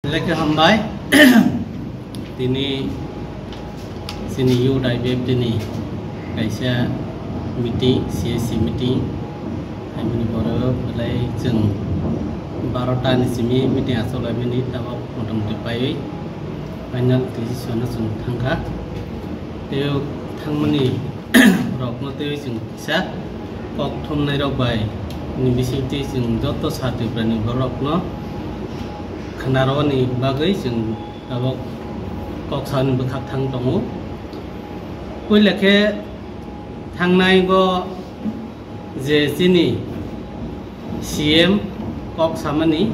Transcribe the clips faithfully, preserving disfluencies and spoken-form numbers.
Belai khe hambai. Tini chini youth I P F T ni kaisa meeting, C S C meeting haimani borok belai chwng barota ni simi meeting achuk laimani, tabok motamoti paiwi final decision no chwng thangkha. Tei o thangmani rokno tei chwng kisa kok thumnai rok bai ni bisingtwi chwng joto sa Tripura ni borok no khwnarokni bagwi chwng tabok kok sani bwkhak thang tongo. Puila khe thangnai go je chini C M kok samani,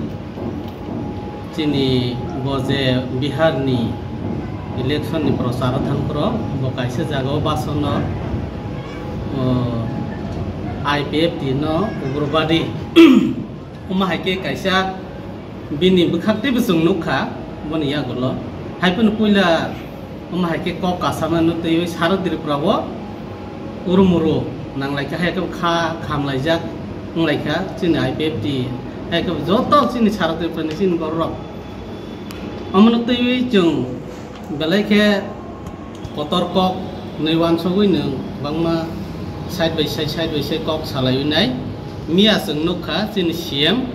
chini bo je Bihar ni election ni prochar o thang phuru bo kaisa jaga o basono, o, I P F T no ugrobadi omo hai khe kaisa bini bwkhak teibo chwng nukha boni yagulo. Haiphano puila omo hai khe kok kasamano twiwi sara Tripura o urumuru nanglaikha, hai khe kha khamlaijak wnglaikha chini I P F T, hai khe joto chini sara Tripura ni chini borok rok. Omono twiwi chwng belai khe kotor kok nwi wansugwi nwng bangma side by side, side by side kok salaiwi nai. Miya chwng nukha chini C M,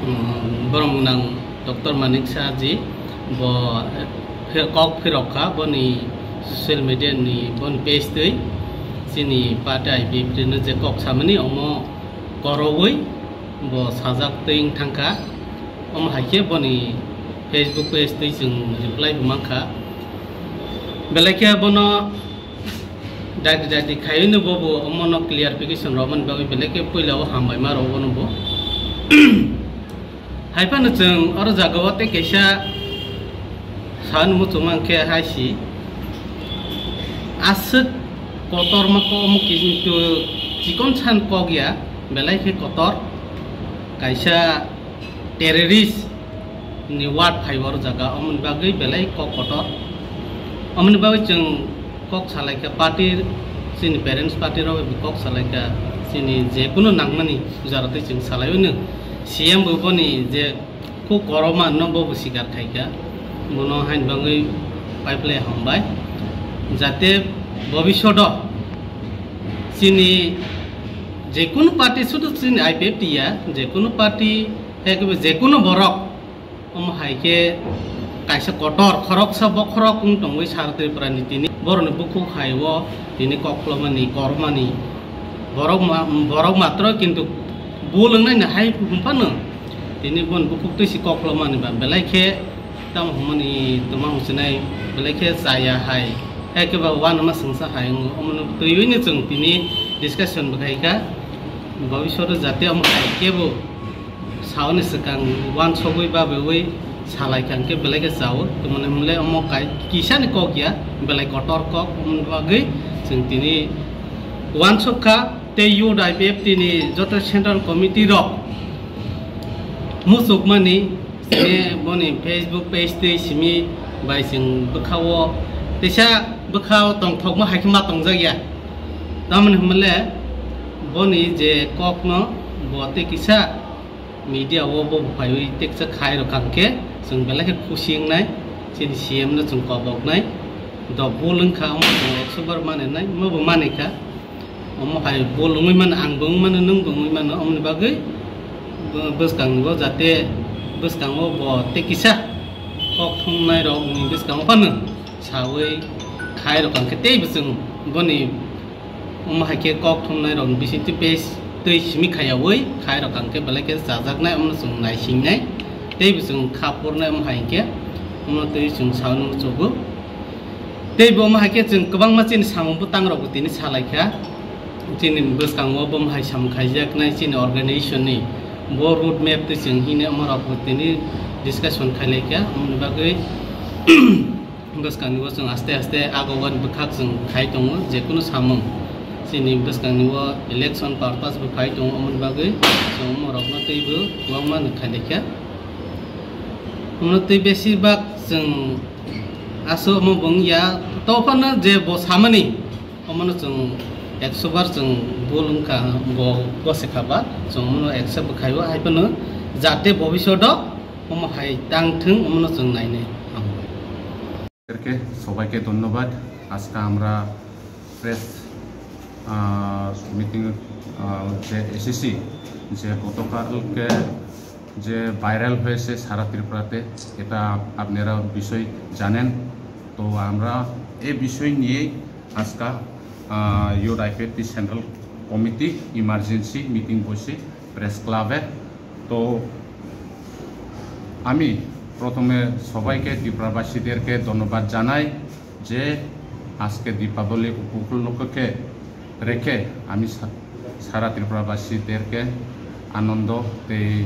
um, borok nang Doctor Manik Saha ji, bo, eh, phi-, kok phirok kha boni social media ni boni page twi chini party I P F T no je kok samani omo korowi bo sajak twi wng thangkha. Omo hai khe boni Facebook page twi chwng reply bo mankha. Belai khe bono daidi daidi khaiwi no bobo omono clarification rwmani bagwi belai khe puila o hambai ma rw bono bo. Haiphano chwng oro jaga o tei kaisa san muchung mankhe hai si aswk kotor ma kok omo kintu chikon san kok ya, belai khe kotor kaisa terrorist ni word phai o jaga, omoni bagwi belai kok kotor. Omoni bagwi chwng kok salaikha party, chini parents party rok bai kok salaikha, chini je kunu nangmani jora twi chwng salaiwi no C M bo boni je kok koroma no bo bo sikar khaikha, bono haini bagwi paiplai hambai, jate bobishodo chini je kunu party, sudu chini I P F T ya, je kunu party, ekebe je kunu borok, omo hai khe kaisa kotor khoroksa bokhorok wng tongwi sara Tripura ni tini borokni bukhuk hai o tini kok khulumani, kormani borok ma-, borok matro kintu bul wngnai no hai hwnphano tini boni bukhuk twi si kok khulumani ba belai khe tamo hwnmani tongma hwnsinai belai khe chaya hai, ekeba uanama swngsa hai wngo. Omono twiwi no chwng tini discussion bo khai kha, bobishoto jate omo hai kebo saoni swkang uansugwi babeui salaikha hwnkhe belai khe chao, tongmani hwnle omo kai kisani kok ya, belai kotor kok, omoni bagwi chwng tini uansuk kha. Tei youth I P F T ni joto central committee rok muchukmani tini boni Facebook page tei simi bai chwng bwkha o teisa bwkha o tongthokma hai khe ma tongjak ya, tamoni hwnle boni je kok no bo tei kisa media o bo phaiwi teksa khai rok hwnkhe chwng belai khe khusi wngnai, chini C M no chwng koboknai, do bul wngkha omo chwng ekso bar maninai, omo bo manikha. Omo hai bul wngwi mano, ang bo wngwi mano, nwng bo wngwi mano, omoni bagwi bw-, bwskang bo jate bwskango bo tei kisa kok thumnai rokni bwskango phano sawi khai rok hwnkhe tei bo chwng boni Omo hai khe kok thumnai rokni bisingtwi page twi simi khayaui khai rok hwnkhe belai khe chajaknai, omono chwng naisingnai tei bo chwng kha purnai. Omo hai khe omono twi chwng saui muchugo. Tei bo omo hai khe chwng kwbangma chini samung bwtang rokbo tini salai kha. Chini bwskango bo omo hai samung khaijaknai chini organization ni bo road map twi chwng hini omo rokbo tini discussion khailai kha. Omoni bagwi bwskangni o chwng aste aste agogani bwkhak chwng khai tongo, je kunu samung chini bwskangni o election purpose bo khai tongo, omoni bagwi chwng omo rokno teibo kwbangma no khailai kha. Omo tei besibak chwng aswk omo bo wngya, to phano je bo samani omono chwng ekso bar chwng bul wngkha, bo gose kha ba chwng omono accept bo khai o, hai phano jate bobishoto Omo hai tang thung, omono chwng nainai ang. এদেরকে সবাইকে ধন্যবাদ। আজকে আমরা প্রেস, আহ, মিটিং, আহ, যে এসেছি, যে গতকালকে যে ভাইরাল হয়েছে সারা ত্রিপুরাতে, এটা আপ-, আপনারা বিষয় জানেন। তো আমরা এই বিষয় নিয়েই আজকে, আহ, youth IPFT central committee emergency meeting বসি প্রেস ক্লাবে। তো আমি প্রথমে সবাইকে, ত্রিপুরাবাসীদেরকে ধন্যবাদ জানাই যে আজকে দীপাবলি উপলক্ষে রেখে আমি সা-, সারা ত্রিপুরাবাসীদেরকে আনন্দ এই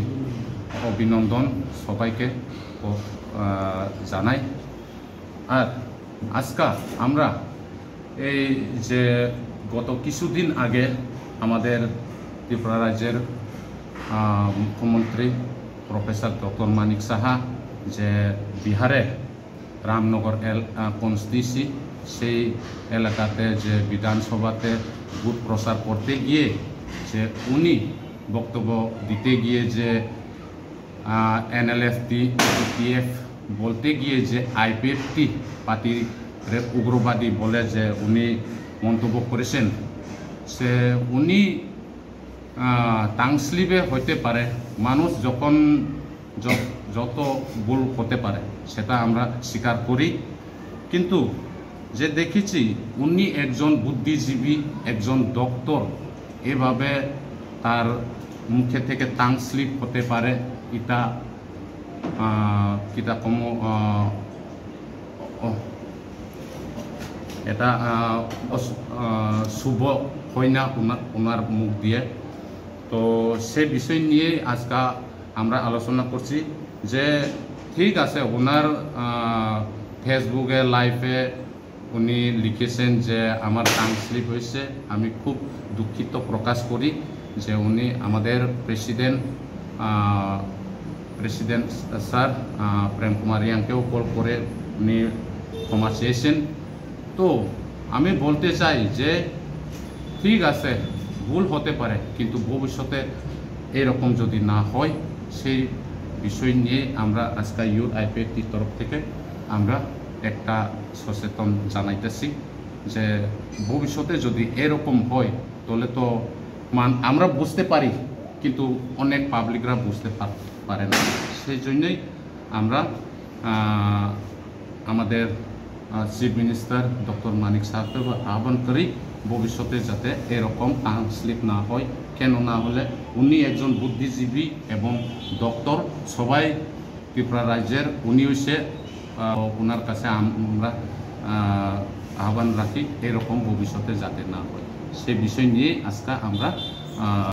অভিনন্দন সবাইকে ও, আহ, জানাই। আর আজকে আমরা এই যে গত কিছুদিন আগে আমাদের ত্রিপুরা রাজ্যের, আহ, মুখ্যমন্ত্রী প্রফেসর ডক্টর মানিক সাহা যে বিহারে রামনগর এল-, আহ, কনস্টিটিউয়েন্সি, সেই এলাকাতে যে বিধানসভাতে ভোট প্রচার করতে গিয়ে যে উনি বক্তব্য দিতে গিয়ে যে, আহ, এনএলএফটি, ইউপিএফ বলতে গিয়ে যে আইপিএফটি পার্টির উগ্রবাদী বলে যে উনি মন্তব্য করেছেন, সে উনি, আহ, টাং স্লিপে হতে পারে, মানুষ যখন য-, যত ভুল হতে পারে সেটা আমরা স্বীকার করি, কিন্তু যে দেখেছি উনি একজন বুদ্ধিজীবী, একজন ডক্টর, এভাবে তার মুখে থেকে টাং স্লিপ হতে পারে, এটা, আহ, কিতা কম, আহ, ও, এটা, আহ, অস-, আহ, শুভ হয় না ওনা-, ওনার মুখ দিয়ে। তো সে বিষয় নিয়ে আজকে আমরা আলোচনা করছি যে ঠিক আছে, ওনার, আহ, ফেসবুকে লাইভে উনি লিখেছেন যে আমার টাং স্লিপ হয়েছে, আমি খুব দুঃখিত প্রকাশ করি যে উনি আমাদের প্রেসিডেন্ট, আহ, প্রেসিডেন্ট স্যার, আহ, প্রেম কুমার রিয়াংকেও কল করে উনি ক্ষমা চেয়েছেন। তো আমি বলতে চাই যে ঠিক আছে, ভুল হতে পারে, কিন্তু ভবিষ্যতে এরকম যদি না হয়, সেই বিষয় নিয়ে আমরা আজকে ইউথ আইপিএফটির তরফ থেকে আমরা একটা সচেতন জানাইতেছি যে ভবিষ্যতে যদি এরকম হয়, তাহলে তো মান-, আমরা বুঝতে পারি, কিন্তু অনেক পাবলিকরা বুঝতে পার-, পারে না। সেই জন্যই আমরা, আহ, আমাদের, আহ, চিফ মিনিস্টার ডক্টর মানিক সাহেবকে আহ্বান করি, ভবিষ্যতে যাতে এরকম টাং স্লিপ না হয়। কেন না হলে উনি একজন বুদ্ধিজীবী এবং ডক্টর, সবাই ত্রিপুরা রাজ্যের, উনি হইছে, আহ, ওনার কাছে আম-, আমরা, আহ, আহ্বান রাখি এরকম ভবিষ্যতে যাতে না হয়, সে বিষয় নিয়ে আজকে আমরা, আহ,